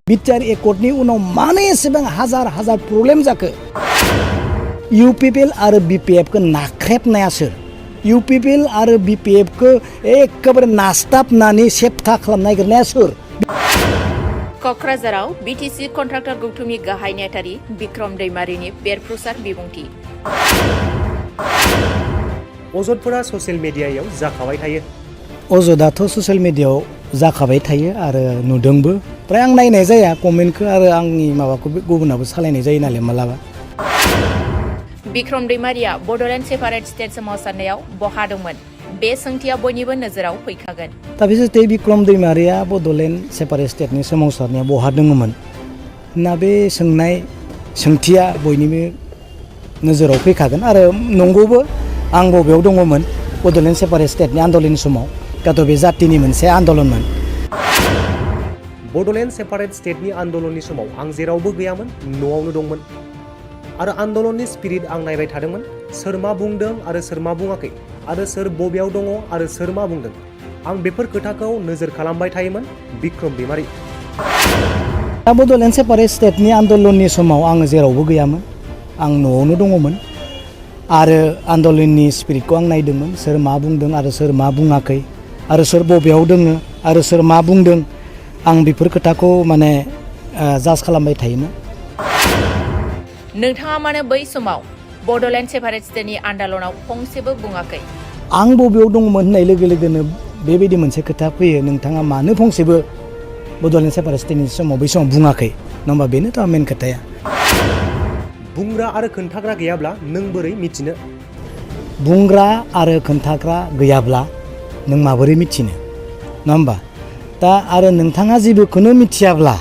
BTR एकर्डनि उनाव मानो एसेबां हाजार हाजार प्रब्लेम जाखो UPPL आरो BPF खौ नाख्रेबनाया सोर UPPL आरो BPF खौ एखेबारे नास्ताबनानै सेबथा खालामनो नागिरनाया सोर क'क्राझाराव BTC कन्ट्राक्टर गौथुमनि गाहाय नेहाथारि बिक्रम दैमारिनि बेरफ्रुसार बिबुंथि अजदफोरा ससियेल मिडियायाव जाखाबाय थायो अजदाथ' ससियेल मिडियायाव जाखाबाय थायो आरो नुदोंबो ओमफ्राय आं नायनाय जाया कमेन्टखौ आरो आंनि माबाखौ गुबुनाबो सालायनाय जायो नालाय मालाबा बिक्रम दैमारिया बड'लेण्ड सेपारेट स्टेट सोमावसारनायाव बहा दंमोन बे सोंथिया बयनिबो नोजोराव फैखागोन दा बिसोर बिक्रम दैमारिया बड'लेण्ड सेपारेट स्टेटनि सोमावसारनायाव बहा दङमोन ना बे सोंथिया बयनिबो नोजोराव फैखागोन आरो नंगौबो आं बबेयाव दङमोन बड'लेण्ड सेपारेट स्टेटनि आन्दलननि समाव दाथ' बे जातिनि मोनसे आन्दलनमोन बड'लेण्ड सेपारेट स्टेटनि आन्दलननि समाव आं जेरावबो गैयामोन न'आवनो दंमोन आरो आन्दलननि स्पिरिट आं नायबाय थादोंमोन सोर मा बुंदों आरो सोर मा बुङाखै आरो सोर बबेयाव दङ आरो सोर मा बुंदों आं बेफोर खोथाखौ नोजोर खालामबाय थायोमोन बिक्रम दैमारि दा बड'लेण्ड सेपारेट स्टेटनि आन्दलननि समाव आङो जेरावबो गैयामोन आं न'आवनो दङमोन आरो आन्दलननि स्पिरिटखौ आं नायदोंमोन सोर मा बुंदों आरो सोर मा बुङाखै आरो सोर बबेयाव दोङो आरो सोर मा बुंदों आं बेफोर खोथाखौ माने जाज खालामबाय थायोमोन नोंथाङा मानो बै समाव बड'लेण्ड सेपारेट स्टेटनि आन्दलनाव फंसेबो बुङाखै आं बबेयाव दङमोन होननाय लोगो लोगोनो बेबायदि मोनसे खोथा फैयो नोंथाङा मानो फंसेबो बड'लेण्ड सेपारेट स्टेटनि समाव बै समाव बुङाखै नङा होमबा बेनोथ' मेन खोथाया बुंग्रा आरो खोन्थाग्रा गैयाब्ला नों बोरै मिथिनो बुंग्रा आरो खोन्थाग्रा गैयाब्ला नों माबोरै मिथिनो नङा होमबा दा आरो नोंथाङा जेबोखौनो मिथियाब्ला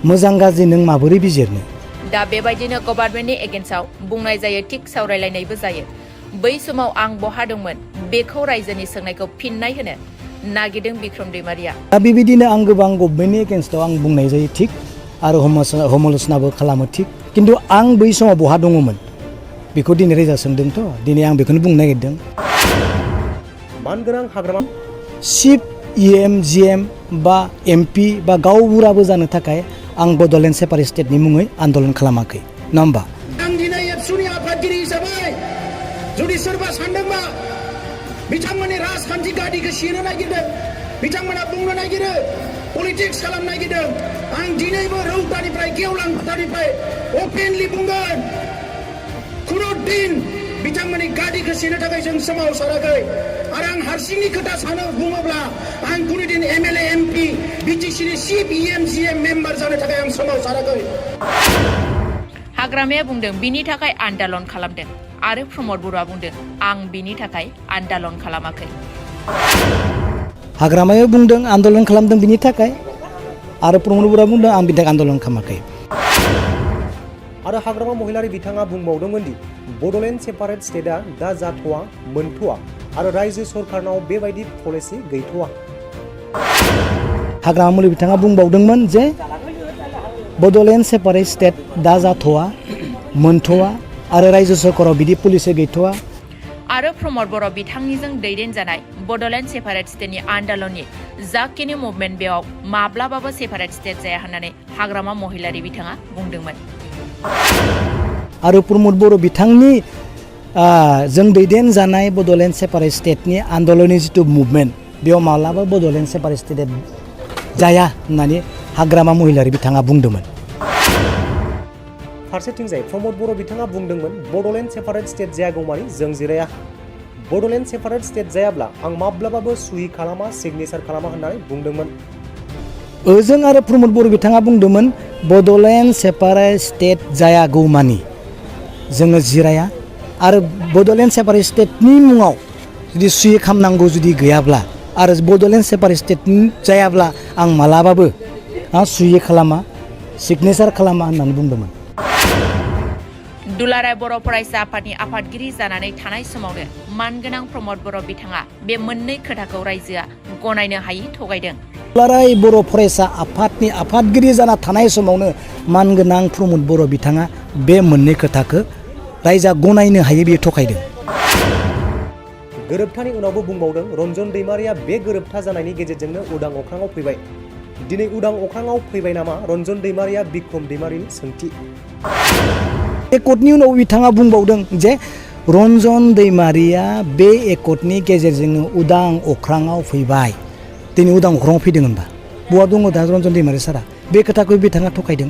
मोजां गाज्रि नों माबोरै बिजिरनो दा बेबायदिनो गभर्नमेन्टनि एगेन्स्टआव बुंनाय जायो थिक सावरायलायनायबो जायो बै समाव आं बहा दंमोन बेखौ रायजोनि सोंनायखौ फिननाय होनो नागिरदों बिक्रम दैमारिया दा बेबायदिनो आं गोबां गभर्नमेन्टनि एगेन्स्टआव आं बुंनाय जायो थिक आरो समाल'सनाबो खालामो थिक खिन्थु आं बै समाव बहा दङमोन बेखौ दिनै रायजा सोंदोंथ' दिनै आं बेखौनो बुंनो नागिरदों मानगोनां हाग्रामा चिफ EM GM बा MP बा गावबुराबो जानो थाखाय आं बड'लेण्ड सेपारेट स्टेटनि मुङै आन्दलन खालामाखै नङा होमबा आं दिनै एबसुनि आफादगिरि हिसाबै जुदि सोरबा सानदोंबा बिथांमोननि राजखान्थि गादिखौ सेनो नागिरदों बिथांमोना बुंनो नागिरो पलिटिक्स खालामनो नागिरदों आं दिनैबो रौतानिफ्राय गेवलां फोथारनिफ्राय अपेनलि बुंगोन खुनु दिन बिथांमोननि गादिखौ सेनो थाखाय जों सोमावसाराखै आरो आं हारसिंनि खोथा सानो बुङोब्ला आं कुनु दिन MLA MP BTCनि चिफ EM GM मेम्बार जानो थाखाय आं सोमावसाराखै हाग्रामाया बुंदों बिनि थाखाय आन्दलन खालामदों आरो प्रमद बरुवा बुंदों आं बिनि थाखाय आन्दलन खालामाखै हाग्रामाया बुंदों आन्दलन खालामदों बिनि थाखाय आरो प्रमद बरुवा बुंदों आं बिनि थाखाय आन्दलन खालामाखै आरो हाग्रामा महिलारि बिथाङा बुंबावदोंमोन दि बड'लेण्ड सेपारेट स्टेटआ दा जाथ'वा मोनथ'वा आरो रायजो सरकारनाव बेबायदि पलिसि गैथ'वा हाग्रामा महिलारि बिथाङा बुंबावदोंमोन जे बड'लेण्ड सेपारेट स्टेट दा जाथ'वा मोनथ'वा आरो रायजो सरकाराव बिदि पलिसि गैथ'वा आरो प्रमद बरुवा बिथांनिजों दैदेनजानाय बड'लेण्ड सेपारेट स्टेटनि आन्दलननि जाखिनि मुभमेन्ट बेयाव माब्लाबाबो सेपारेट स्टेट जाया होननानै हाग्रामा महिलारि बिथाङा बुंदोंमोन आरो प्रमद बर' बिथांनि जों दैदेनजानाय बड'लेण्ड सेपारेट स्टेटनि आन्दलननि जिथु मुभमेन्ट बेयाव माब्लाबा बड'लेण्ड सेपारेट स्टेट जाया होननानै हाग्रामा महिलारि बिथाङा बुंदोंमोन फारसेथिंजाय प्रमद बर' बिथाङा बुंदोंमोन बड'लेण्ड सेपारेट स्टेट जायागौमानि जों जिराया बड'लेण्ड सेपारेट स्टेट जायाब्ला आं माब्लाबाबो सुहि खालामा सिगनेचार खालामा होननानै बुंदोंमोन ओजों आरो प्रमद बर' बिथाङा बुंदोंमोन बड'लेण्ड सेपारेट स्टेट जायागौमानि जोङो जिराया आरो बड'लेण्ड सेपारेट स्टेटनि मुङाव जुदि सुहि खालामनांगौ जुदि गैयाब्ला आरो बड'लेण्ड सेपारेट स्टेट जायाब्ला आं मालाबाबो सुहि खालामा सिगनेचार खालामा होननानै बुंदोंमोन दुलाराय बर' फरायसा आफादनि आफादगिरि जानानै थानाय समावनो मानगोनां प्रमद बर' बिथाङा बे मोननै खोथाखौ रायजोआ गनायनो हायि थगायदों दुलाराय बर' फरायसा आफादनि आफादगिरि जाना थानाय समावनो मानगोनां प्रमद बर' बिथाङा बे मोननै खोथाखौ रायजोआ गनायनो हायै बियो थगायदों गोरोबथानि उनावबो बुंबावदों रन्जन दैमारिया बे गोरोबथा जानायनि गेजेरजोंनो उदां अख्राङाव फैबाय दिनै उदां अख्राङाव फैबाय नामा रन्जन दैमारिया बिक्रम दैमारिनि सोंथि। एकर्डनि उनाव बिथाङा बुंबावदों जे रन्जन दैमारिया बे एकर्डनि गेजेरजोंनो उदां अख्राङाव फैबाय। दिनै उदां अख्राङाव फैदों होनबा बहा दङ दा रन्जन दैमारि सारा? बे खोथाखौ बिथाङा थगायदों।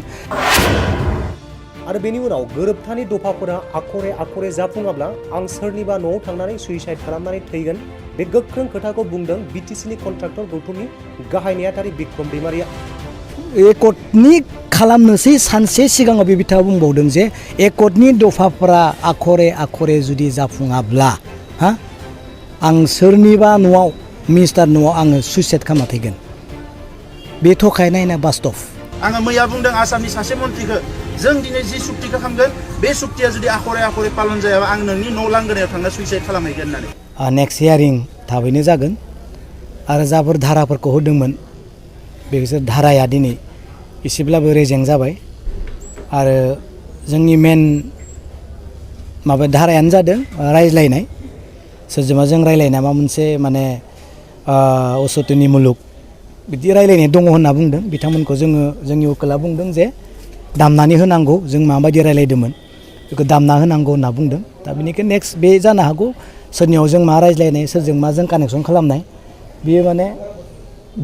आरो बेनि उनाव गोरोबथानि दफाफोरा आखरे आखरे जाफुङाब्ला आं सोरनिबा न'आव थांनानै सुइसाइड खालामनानै थैगोन बे गोख्रों खोथाखौ बुंदों बिटिसिनि कन्ट्राक्टर गौथुमनि गाहाय नेहाथारि बिक्रम दैमारिया। एकर्डनि खालामनोसै सानसे सिगाङाव बे बिथाङा बुंबावदों जे एकर्डनि दफाफोरा आखरे आखरे जुदि जाफुङाब्ला आं सोरनिबा न'आव मिनिस्टार न'आव आङो सुइसाइड खालामना थैगोन। बे थगायनाय ना बास्तब? आङो मैया बुंदों आसामनि सासे मन्थ्रिखौ जों दिनै जि सुक्तिखौ खालामगोन बे सुक्तिया जुदि आखरे आखरे पालन जायाबा आं नोंनि न' लांगोनायाव थांना सुइसाइड खालामहैगोन होननानै। नेक्स्ट हियारिं थाबैनो जागोन आरो जाफोर धाराफोरखौ होदोंमोन बेसोर धाराया दिनै एसेब्लाबो रेजें जाबाय आरो जोंनि मेन माबा धारायानो जादों रायज्लायनाय सोरजोंबा जों रायज्लायनाय माबा मोनसे माने असतनि मुलुग बिदि रायज्लायनाय दङ होनना बुंदों बिथांमोनखौ जोंनि उकिला बुंदों जे दामनानै होनांगौ जों माबायदि रायज्लायदोंमोन बेखौ दामना होनांगौ होनना बुंदों। दा बेनिखायनो नेक्स्ट बे जानो हागौ सोरनियाव जों मा रायज्लायनाय सोरजों मा जों कानेक्सन खालामनाय बेयो माने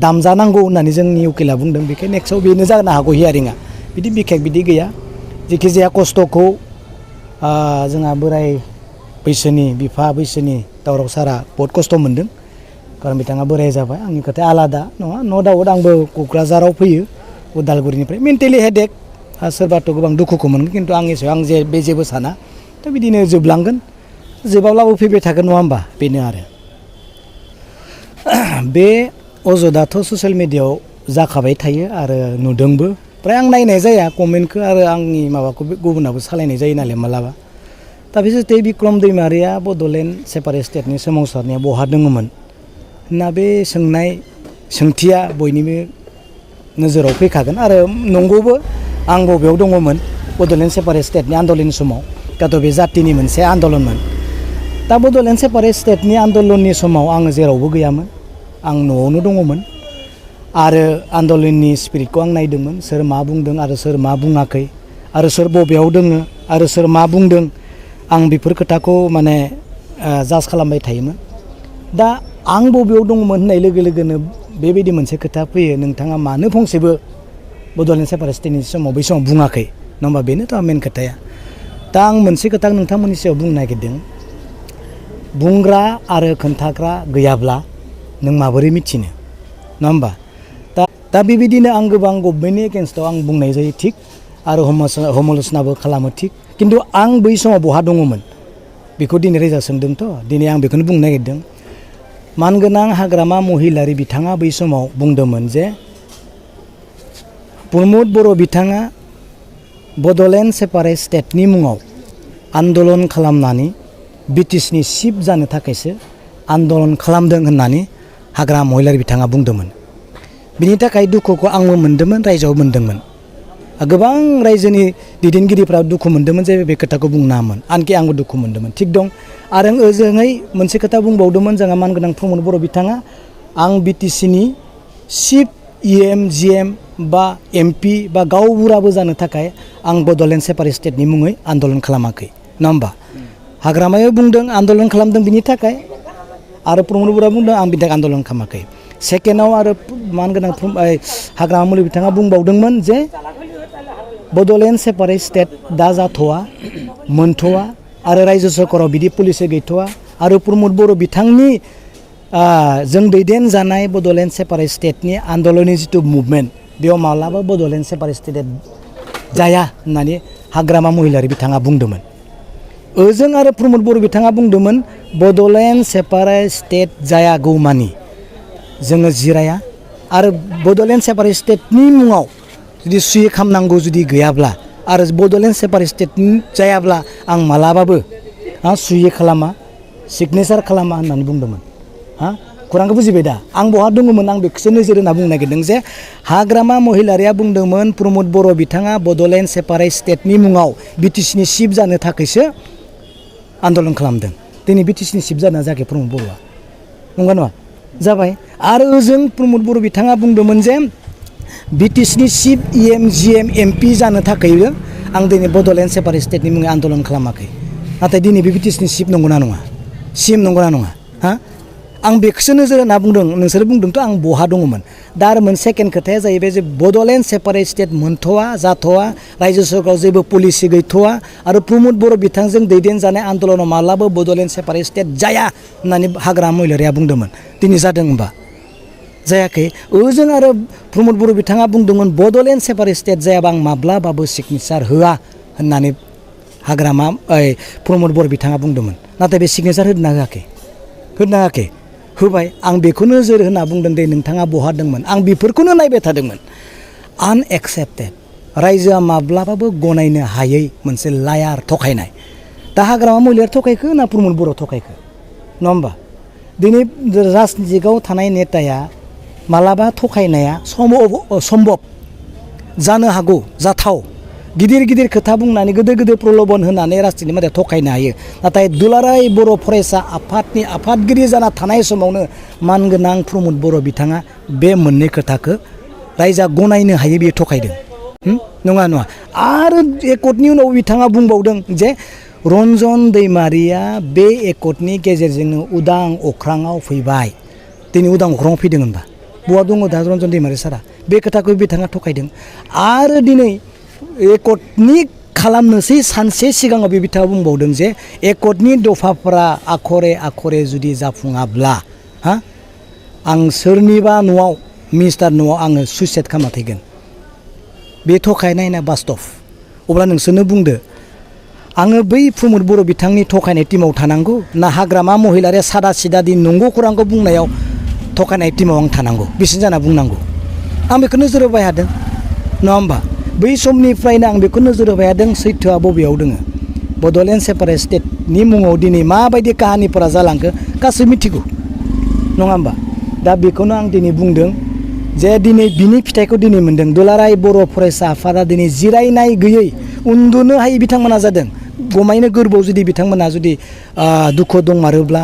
दामजानांगौ होननानै जोंनि उकिला बुंदों। बेखायनो नेक्स्टआव बेनो जानो हागौ हियारिंआ बिदि बिखेक बिदि गैया। जेखिजाया खस्थ'खौ जोंहा बोराय बैसोनि बिफा बैसोनि दावराव सारा बहुद खस्थ' मोन्दों खारन बिथाङा बोराय जाबाय। आंनि खोथाया आलादा नङा न' दाउट आंबो क'क्राझाराव फैयो उदालगुरिनिफ्राय मेन्टेलि हेडेक सोरबाथ' गोबां दुखुखौ मोनगोन खिन्थु आं बे जेबो साना दा बिदिनो जोबलांगोन जोबाब्लाबो फैबाय थागोन नङा होमबा बेनो आरो बे अजदाथ' ससियेल मिडियायाव जाखाबाय थायो आरो नुदोंबो फ्राय आं नायनाय जाया कमेन्टखौ आरो आंनि माबाखौ गुबुनाबो सालायनाय जायो नालाय मालाबा। दा बिसोरते बिक्रम दैमारिया बड'लेण्ड सेपारेट स्टेटनि सोमावसारनाया बहा दङमोन होनना बे सोंथिया बयनिबो नोजोराव फैखागोन आरो नंगौबो आं बबेयाव दङमोन बड'लेण्ड सेपारेट स्टेटनि आन्दलननि समाव दाथ' बे जातिनि मोनसे आन्दलनमोन। दा बड'लेण्ड सेपारेट स्टेटनि आन्दलननि समाव आङो जेरावबो गैयामोन आं न'आवनो दङमोन आरो आन्दलननि स्पिरिटखौ आं नायदोंमोन सोर मा बुंदों आरो सोर मा बुङाखै आरो सोर बबेयाव दोङो आरो सोर मा बुंदों आं बेफोर खोथाखौ माने जाज खालामबाय थायोमोन। दा आं बबेयाव दङमोन होननाय लोगो लोगोनो बेबायदि मोनसे खोथा फैयो नोंथाङा मानो फंसेबो बड'लेण्ड सेपारेट स्टेटनि समाव बै समाव बुङाखै नङा होमबा बेनोथ' मेन खोथाया। दा आं मोनसे खोथा नोंथांमोननि सायाव बुंनो नागिरदों बुंग्रा आरो खोन्थाग्रा गैयाब्ला नों माबोरै मिथिनो नङा होमबा। दा बेबायदिनो आं गोबां गभर्नमेन्टनि एगेन्स्टआव आं बुंनाय जायो थिग आरो हमलसनाबो खालामो थिग खिन्थु आं बै समाव बहा दङमोन बेखौ दिनै रोजा सोंदोंथ' दिनै आं बेखौनो बुंनो नागिरदों। मानगोनां हाग्रामा महिलारि बिथाङा बै समाव बुंदोंमोन जे प्रमद बर' बिथाङा बड'लेण्ड सेपारेट स्टेटनि मुङाव आन्दलन खालामनानै बिटिसिनि चिफ जानो थाखायसो आन्दलन खालामदों होननानै हाग्रामा महिलारि बिथाङा बुंदोंमोन। बिनि थाखाय दुखुखौ आंबो मोन्दोंमोन रायजोआव मोन्दोंमोन गोबां रायजोनि दैदेनगिरिफ्रा दुखु मोन्दोंमोन जे बे खोथाखौ बुंनाङामोन आनखि आंबो दुखु मोन्दोंमोन थिग दं। आरो ओजोङै मोनसे खोथा बुंबावदोंमोन जोंहा मानगोनां प्रमद बर' बिथाङा आं बिटिसिनि चिफ EM GM बा MP बा गावबुराबो जानो थाखाय आं बड'लेण्ड सेपारेट स्टेटनि मुङै आन्दलन खालामाखै नङा होमबा। हाग्रामायाव बुंदों आन्दलन खालामदों बिनि थाखाय आरो प्रमद बर'आ बुंदों आं बिनि थाखाय आन्दलन खालामाखै। सेकेन्डआव आरो मानगोनां हाग्रामा महिलारि बिथाङा बुंबावदोंमोन जे बड'लेण्ड सेपारेट स्टेट दा जाथ'वा मोनथ'वा आरो रायजो सरकाराव बिदि पलिसि गैथ'वा आरो प्रमद बर' बिथांनि जों दैदेनजानाय बड'लेण्ड सेपारेट स्टेटनि आन्दलननि जिथु मुभमेन्ट बेयाव माब्लाबा बड'लेण्ड सेपारेट स्टेट जाया होननानै हाग्रामा महिलारि बिथाङा बुंदोंमोन। ओजों आरो प्रमद बर' बिथाङा बुंदोंमोन बड'लेण्ड सेपारेट स्टेट जायागौमानि जोङो जिराया आरो बड'लेण्ड सेपारेट स्टेटनि मुङाव जुदि सुइ खालामनांगौ जुदि गैयाब्ला आरो बड'लेण्ड सेपारेट स्टेट जायाब्ला आं मालाबाबो सुइ खालामा सिगनेसार खालामा होननानै बुंदोंमोन। खौरांखौ बुजिबाय दा आं बहा दङमोन आं बेखौसो नोजोर होना बुंनो नागिरदों जे हाग्रामा महिलारिया बुंदोंमोन प्रमद बर' बिथाङा बड'लेण्ड सेपारेट स्टेटनि मुङाव बिटिसिनि चिफ जानो थाखायसो आन्दलन खालामदों। दिनै बिटिसिनि चिफ जाना जायाखै प्रमद बर'आ नंगौ नङा जाबाय। आरो ओजों प्रमद बर' बिथाङा बुंदोंमोन जे BTSनि चिफ EM GM MP जानो थाखायबो आं दिनै बड'लेण्ड सेपारेट स्टेटनि मुङै आन्दलन खालामाखै नाथाय दिनै बे BTSनि चिफ नंगौना नङा CM नंगौना नङा हा आं बेखौसो नोजोर होना बुंदों नोंसोर बुंदोंथ' आं बहा दङमोन दा आरो मोनसे सेकेन्ड खोथाया जाहैबाय जे बड'लेण्ड सेपारेट स्टेट मोनथ'वा जाथ'वा रायजो सरकाराव जेबो पलिसि गैथ'वा आरो प्रमद बर' बिथांजों दैदेनजानाय आन्दलनाव मालाबो बड'लेण्ड सेपारेट स्टेट जाया होननानै हाग्रामा महिलारिया बुंदोंमोन दिनै जादों होनबा जायाखै ओजों आरो प्रमद बर' बिथाङा बुंदोंमोन बड'लेण्ड सेपारेट स्टेट जायाबा आं माब्लाबाबो सिगनेचार होआ होननानै हाग्रामा प्रमद बर' बिथाङा बुंदोंमोन नाथाय बे सिगनेचार होदोंना होआखै होबाय आं बेखौ नोजोर होना बुंदों दे नोंथाङा बहा दंमोन आं बेफोरखौनो नायबाय थादोंमोन आनएक्सेप्टेड रायजोआ माब्लाबाबो गनायनो हायै मोनसे लायार थखायनाय दा हाग्रामा महिलारिया थखायखो ना प्रमद बर' थखायखो नङा होमबा दिनै राजनितिकआव थानाय नेताया मालाबा थखायनाया सम्भब जानो हागौ जाथाव गिदिर गिदिर खोथा बुंनानै गिदिर गिदिर प्रलबन होनानै राजनितिनि मादाव थखायनो हायो नाथाय दुलाराय बर' फरायसा आफादनि आफादगिरि जाना थानाय समावनो मानगोनां प्रमद बर' बिथाङा बे मोननै खोथाखौ रायजोआ गनायनो हायो बेयो थखायदों नङा आरो एकर्डनि उनाव बिथाङा बुंबावदों जे रन्जन दैमारिया बे एकर्डनि गेजेरजोंनो उदां अख्राङाव फैबाय दिनै उदां अख्राङाव फैदों होनबा बहा दङ दा रन्जन दैमारि सारा बे खोथाखौ बिथाङा थखायदों आरो दिनै एकर्डनि खालामनोसै सानसे सिगाङाव बे बिथाङा बुंबावदों जे एकर्डनि दफाफोरा आखरे आखरे जुदि जाफुङाब्ला आं सोरनिबा न'आव मिनिस्टार न'आव आङो सुइसाइड खालामना थैगोन बे थखायनाय ना बास्तब अब्ला नोंसोरनो बुंदो आङो बै प्रमद बर' बिथांनि थखायनाय टिमाव थानांगौ ना हाग्रामा महिलारिया सादा सिदा दिन नंगौ खौरांखौ बुंनायाव थखायनाय टिमाव आं थानांगौ बिसिनि जाना बुंनांगौ आं बेखौ नोजोर होबाय थादों नङा होमबा बै समनिफ्रायनो आं बेखौ नोजोर होबाय थादों सैथोआ बबेयाव दोङो बड'लेण्ड सेपारेट स्टेटनि मुङाव दिनै माबायदि काहानिफोरा जालांखो गासैबो मिथिगौ नङा होमबा दा बेखौनो आं दिनै बुंदों जे दिनै बिनि फिथाइखौ दिनै मोन्दों दुलाराय बर' फरायसा आफादा दिनै जिरायनाय गैयै उन्दुनो हायै बिथांमोना जादों गमायनो गोरबोआव जुदि बिथांमोना जुदि दुखु दंमारोब्ला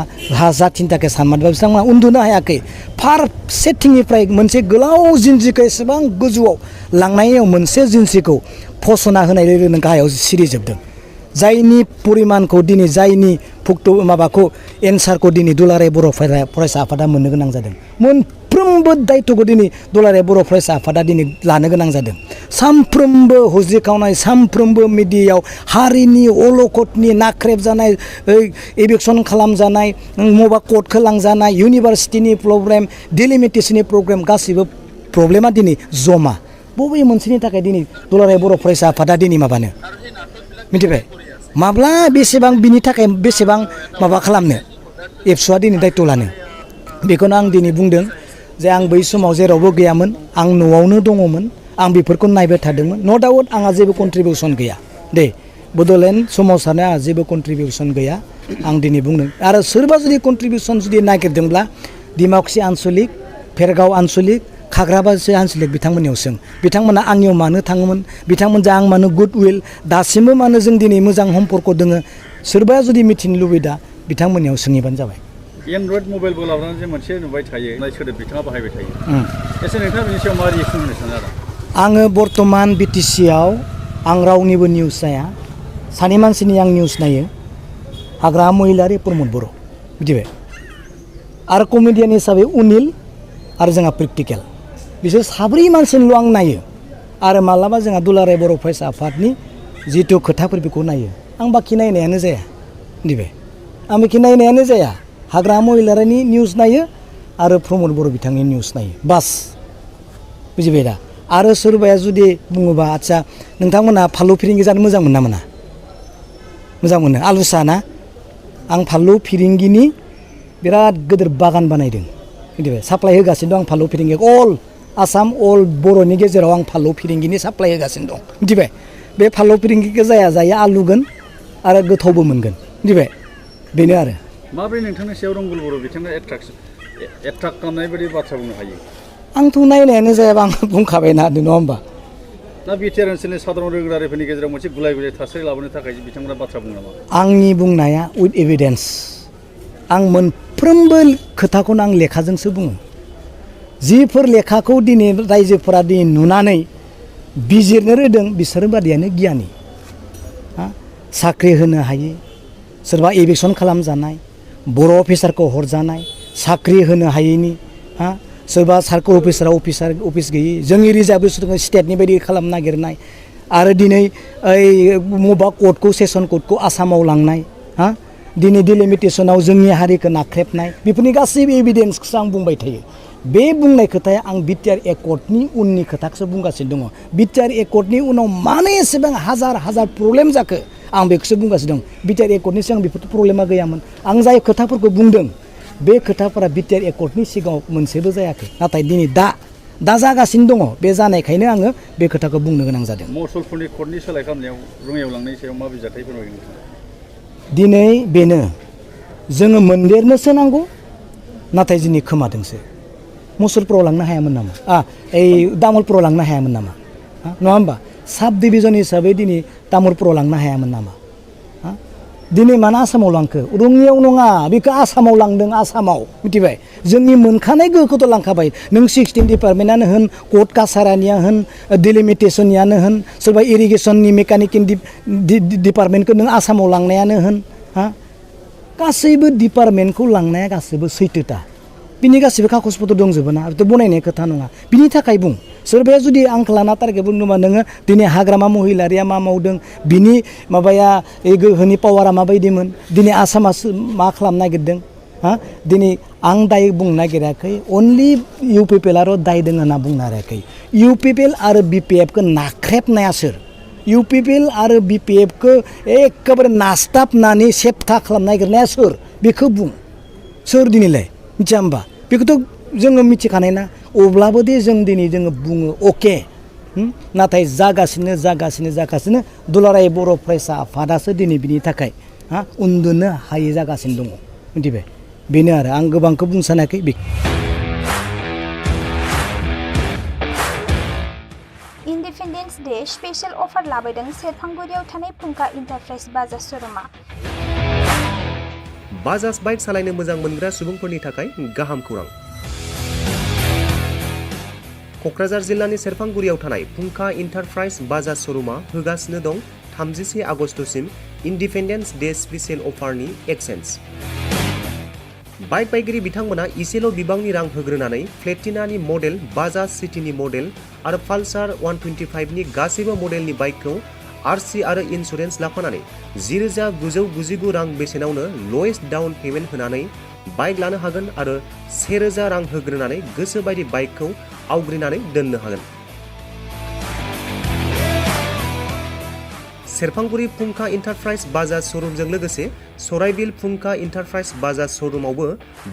जाथिनि थाखाय सानमारोब्ला बिथांमोना उन्दुनो हायाखै फारसेथिंनिफ्राय मोनसे गोलाव जिन्जिखौ एसेबां गोजौआव लांनायाव मोनसे जिन्सिखौ फसना होनाय लोगो लोगोनो गाहायाव सिरिजोबदों जायनि परिमानखौ दिनै जायनि माबाखौ एन्सारखौ दिनै दुलाराय बर' फरायसा आफादा मोननो गोनां जादों मोनफ्रोमबो दायित्वखौ दिनै दुलाराय बर' फरायसा आफादा दिनै लानो गोनां जादों सानफ्रोमबो हुज्रिखावनाय सानफ्रोमबो मिडियायाव हारिनि अलखदनि नाख्रेबजानाय एभिकसन खालामजानाय मबा कर्टखौ लांजानाय इउनिभार्सिटिनि प्रब्लेम डिलिमिटेसननि प्रब्लेम गासैबो प्रब्लेमा दिनै जमा बबे मोनसेनि थाखाय दिनै दुलाराय बर' फरायसा आफादा दिनै माबानो मिथिबाय माब्ला बेसेबां बिनि थाखाय बेसेबां माबा खालामनो एबसुआ दिनै दायित्व लानो बेखौनो आं दिनै बुंदों जे आं बै समाव जेरावबो गैयामोन आं न'आवनो दङमोन आं बेफोरखौ नायबाय थादोंमोन न' डाउट आंहा जेबो कन्ट्रिबिउसन गैया दे बड'लेण्ड सोमावसारनाया आंहा जेबो कन्ट्रिबिउसन गैया आं दिनै बुंदों आरो सोरबा जुदि कन्ट्रिबिउसन जुदि नागिरदोंब्ला डिमाकुसि आन्सलिक भेरगाव आन्सलिक खाग्राबारि आन्सलिक बिथांमोननियाव सों बिथांमोना आंनियाव मानो थाङोमोन बिथांमोनजों आं मानो गुडविल दासिमबो मानो जों दिनै मोजां सम्पर्क दोङो सोरबाया जुदि मिथिनो लुबैदा बिथांमोननियाव सोंहैबानो जाबाय एन्ड्रइड मबाइलबो लानानै जे मोनसे नुबाय थायो सोदोब बिथाङा बाहायबाय थायो एसे नोंथाङा बेनि सायाव मा रिएक्सन होनो सानो आरो आङो बर्तमान बिटिसिआव आं रावनिबो निउस नाया सानै मानसिनि आं निउस नायो हाग्रामा महिलारि प्रमद बर' मिथिबाय आरो कमेडियान हिसाबै उनिल आरो जोंहा प्रेक्टिकेल बिसोर साब्रै मानसिनिल' आं नायो आरो मालाबा जोंहा दुलाराय बर' फरायसा आफादनि जिथु खोथाफोर बेखौ नायो आं बाखि नायनायानो जाया मिथिबाय आं बाखि नायनायानो जाया हाग्रामा महिलारिनि निउस नायो आरो प्रमद बर' बिथांनि निउस नायो बास बुजिबाय दा आरो सोरबाया जुदि बुङोबा आदसा नोंथांमोनहा फानलु फिरिंगि जानो मोजां मोना मोना मोजां मोनो आलुसा ना आं फानलु फिरिंगिनि बिराद गिदिर बागान बानायदों मिथिबाय साप्लाय होगासिनो दं आं फानलु फिरिंगि अल आसाम अल बर'नि गेजेराव आं फानलु फिरिंगिनि साप्लाय होगासिनो दं मिथिबाय बे फानलु फिरिंगिखौ जाया आलुगोन आरो गोथावबो मोनगोन मिथिबाय बेनो आरो माब्रै नोंथांनि सायाव रंगुल बर' बिथाङा एट्राक्ट खालामनाय बायदि बाथ्रा बुंनो हायो आंथ' नायनायानो जायाबा आं बुंखाबायना नङा होमबा दा बिटिआर ओनसोलनि साधारन रोगारिफोरनि गेजेराव मोनसे गुलाय गुजाय थासारि लाबोनो थाखाय बिथांमोना बाथ्रा बुङो नामा आंनि बुंनाया उइथ एभिडेन्स आं मोनफ्रोमबो खोथाखौनो आं लेखाजोंसो बुङो जिफोर लेखाखौ दिनै रायजोफोरा दिनै नुनानै बिजिरनो रोंदों बिसोर बादियानो गियानि साख्रि होनो हायै सोरबा एभिकसन खालामजानाय बर' अफिसारखौ हरजानाय साख्रि होनो हायैनि सोरबा सार्कल अफिस गैयै जोंनि रिजार्भेसनखौ स्टेटनि बायदि खालामनो नागिरनाय आरो दिनै मबा कर्टखौ सेसन कर्टखौ आसामाव लांनाय दिनै डिलिमिटेसनाव जोंनि हारिखौ नाख्रेबनाय बेफोरनि गासैबो एभिडेन्सखौसो आं बुंबाय थायो बे बुंनाय खोथाया आं बिटिआर एकर्डनि उननि खोथाखौसो बुंगासिनो दङ बिटिआर एकर्डनि उनाव मानो एसेबां हाजार प्रब्लेम जाखो आं बेखौसो बुंगासिनो दं बिटिआर एकर्डनि सिगां बेफोर प्रब्लेमा गैयामोन आं जाय खोथाफोरखौ बुंदों बे खोथाफोरा बिटिआर एकर्डनि सिगाङाव मोनसेबो जायाखै नाथाय दिनै दा जागासिनो दङ बे जानायखायनो आङो बे खोथाखौ बुंनो गोनां जादों मसलपुरनि कर्टनि सोलाय खालामनायाव रङियाव लांनायनि सायाव मा बिजाथाय फोरमायगोन दिनै बेनो जोङो मोनदेरनोसो नांगौ नाथाय दिनै खोमादोंसो मुसलपुराव लांनो हायामोन नामा तामुलपुराव लांनो हायामोन नामा नङा होमबा साब डिभिजन हिसाबै दिनै तामुलपुराव लांनो हायामोन नामा दिनै मानो आसामाव लांखो रङियाव नङा बेखौ आसामाव लांदों आसामाव मिथिबाय जोंनि मोनखानाय गोहोखौथ' लांखाबाय नों 16 डिपार्टमेन्टआनो होन कर्ट कासारानिया होन डिलिमिटेसननियानो होन सोरबा इरिगेसननि मेकानिकेल डिपार्टमेन्टखौ नों आसामाव लांनायानो होन गासैबो डिपार्टमेन्टखौ लांनाया गासैबो सैथोथा बिनि गासैबो कागज पत्र दंजोबो ना बेथ' बनायनाय खोथा नङा बिनि थाखाय बुं सोरबाया जुदि आंखौ लाना टारगेट बुंदोंबा नोङो दिनै हाग्रामा महिलारिया मा मावदों बिनि माबाया गोहोनि पावारा माबायदिमोन दिनै आसामा मा खालामनो नागिरदों दिनै आं दाय बुंनो नागिराखै अनलि इउपिपिएलआल' दाय दङ होनना बुंनो नागिराखै इउपिपिएल आरो बिपिएफखौ नाख्रेबनाया सोर इउपिपिएल आरो बिपिएफखौ एखेबारे नासथाबनानै सेबथा खालामनो नागिरनाया सोर बेखौ बुं सोर दिनैलाय मिथिया होमबा बेखौथ' जोङो मिथिखानाय ना अब्लाबो दे जों दिनै जोङो बुङो अके नाथाय जागासिनो दुलाराय बर' फरायसा आफादासो दिनै बिनि थाखाय उन्दुनो हायै जागासिनो दङ मिथिबाय बेनो आरो आं गोबांखौ बुंनो सानाखै इन्डिपेन्डेन्स डे स्पेशल अफार लाबोदों सेरफांगुरियाव थानाय फुंखा इन्टारप्राइज बाजाज श'रुमा बाजाज बाइक सालायनो मोजां मोनग्रा सुबुंफोरनि थाखाय गाहाम खौरां क'क्राझार जिल्लानि सेरफांगुरियाव थानाय फुंखा इन्टारप्राइज बाजाज श'रुमा होगासिनो दं 31 आगस्तसिम इन्डिपेन्डेन्स डे स्पेशल अफारनि एक्सेन्स बाइक बायगिरि बिथांमोना इसेल' बिबांनि रां होग्रोनानै प्लेटिनानि मडेल बाजाज सिटीनि मडेल आरो पालसार 125नि गासैबो मडेलनि बाइकखौ आरसि आरो इन्सुरेन्स लाफानानै 10,999 रां बेसेनावनो लवेस्ट डाउन पेमेन्ट होनानै बाइक लानो हागोन आरो 1,000 रां होग्रोनानै गोसो बायदि बाइकखौ आवग्रिनानै दोननो हागोन सेरफांगुरि फुंखा इन्टारप्राइज बाजाज श'रुमजों लोगोसे सराइबिल फुंखा इन्टारप्राइज बाजाज श'रुमावबो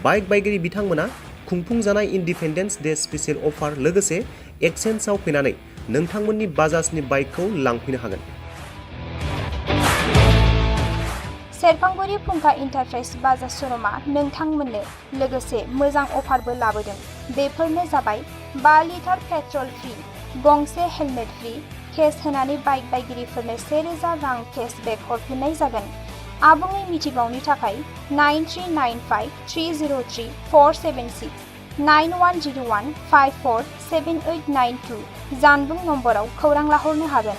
बाइक बायगिरि बिथांमोना खुंफुंजानाय इन्डिपेन्डेन्स डे स्पेशल अफार लोगोसे एक्सेन्सआव फैनानै नोंथांमोननि बाजाजनि बाइकखौ लांफैनो हागोन सेरफांगुरि फुंखा इन्टारप्राइज बाजाज श'रुमा नोंथांमोननो लोगोसे मोजां अफारबो लाबोदों बेफोरनो जाबाय 5 लिटार पेट्रल फ्रि गंसे हेलमेट फ्रि केस होनानै बाइक बायगिरिफोरनो 1,000 रां केसबेक हरफिननाय जागोन आबुङै मिथिबावनो थाखाय 9395303476 9101547892 जानबुं नम्बराव खौरां लाहरनो हागोन।